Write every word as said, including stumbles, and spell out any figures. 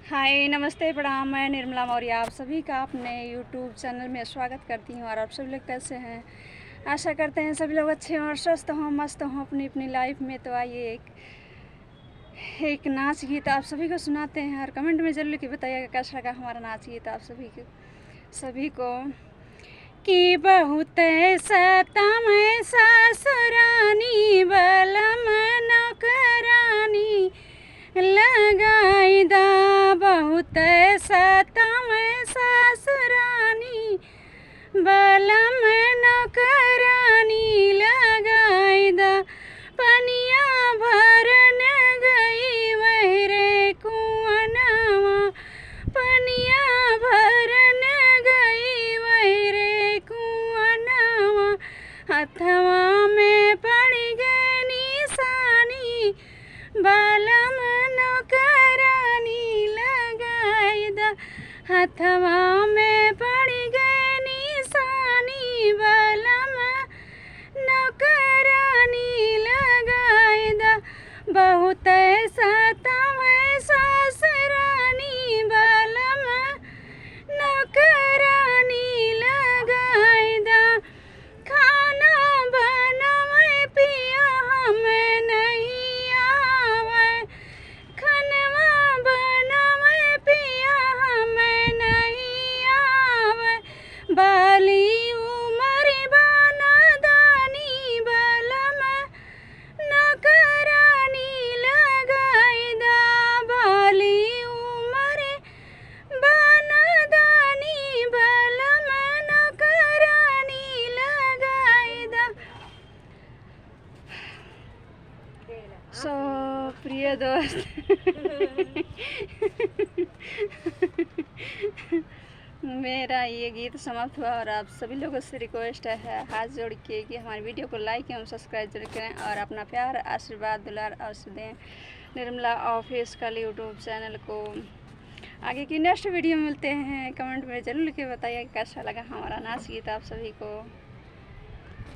हाय, नमस्ते, प्रणाम। मैं निर्मला मौर्य आप सभी का अपने YouTube चैनल में स्वागत करती हूँ। और आप सभी लोग कैसे हैं? आशा करते हैं सभी लोग अच्छे हों और स्वस्थ हों, मस्त हों अपनी अपनी लाइफ में। तो आइए, एक एक नाच गीत आप सभी को सुनाते हैं और कमेंट में जरूर लिख के बताइएगा कैसा लगा हमारा नाच गीत आप सभी को, सभी को। कि बहुत सतावे सासुरानी, बलम नौकरानी लगाई दा। बहुत सतावे सासुरानी, बलम नौकरानी लगाई दा। पनिया भरन गई वही रे कुअनवा, पनिया भरन गई वही रे कुअनवा। हथवा में पड़ गए निशानी, बलम नौकरानी लगाई दा। हथवा में पड़ गए निशानी, बलम नौकरानी लगाई दा। बहुत सतावे सासुरानी, बलम नौकरानी लगाई दा। खाना बनावे पिया हम नहीं आवे, खनवा बनावे पिया हम नहीं आवे। बाली उमर बाना दानी, बलम नौकरानी लगाई दा। बाली उमर बाना दानी, बलम नौकरानी लगाई दा। So, प्रिय दोस्त, मेरा ये गीत समाप्त हुआ और आप सभी लोगों से रिक्वेस्ट है हाथ जोड़ के कि हमारे वीडियो को लाइक एवं सब्सक्राइब जरूर करें और अपना प्यार, आशीर्वाद, दुलार अवश्य दें निर्मला ऑफिशियल YouTube चैनल को। आगे की नेक्स्ट वीडियो मिलते हैं। कमेंट में जरूर लिख के बताइए कैसा लगा हमारा नाच गीत आप सभी को।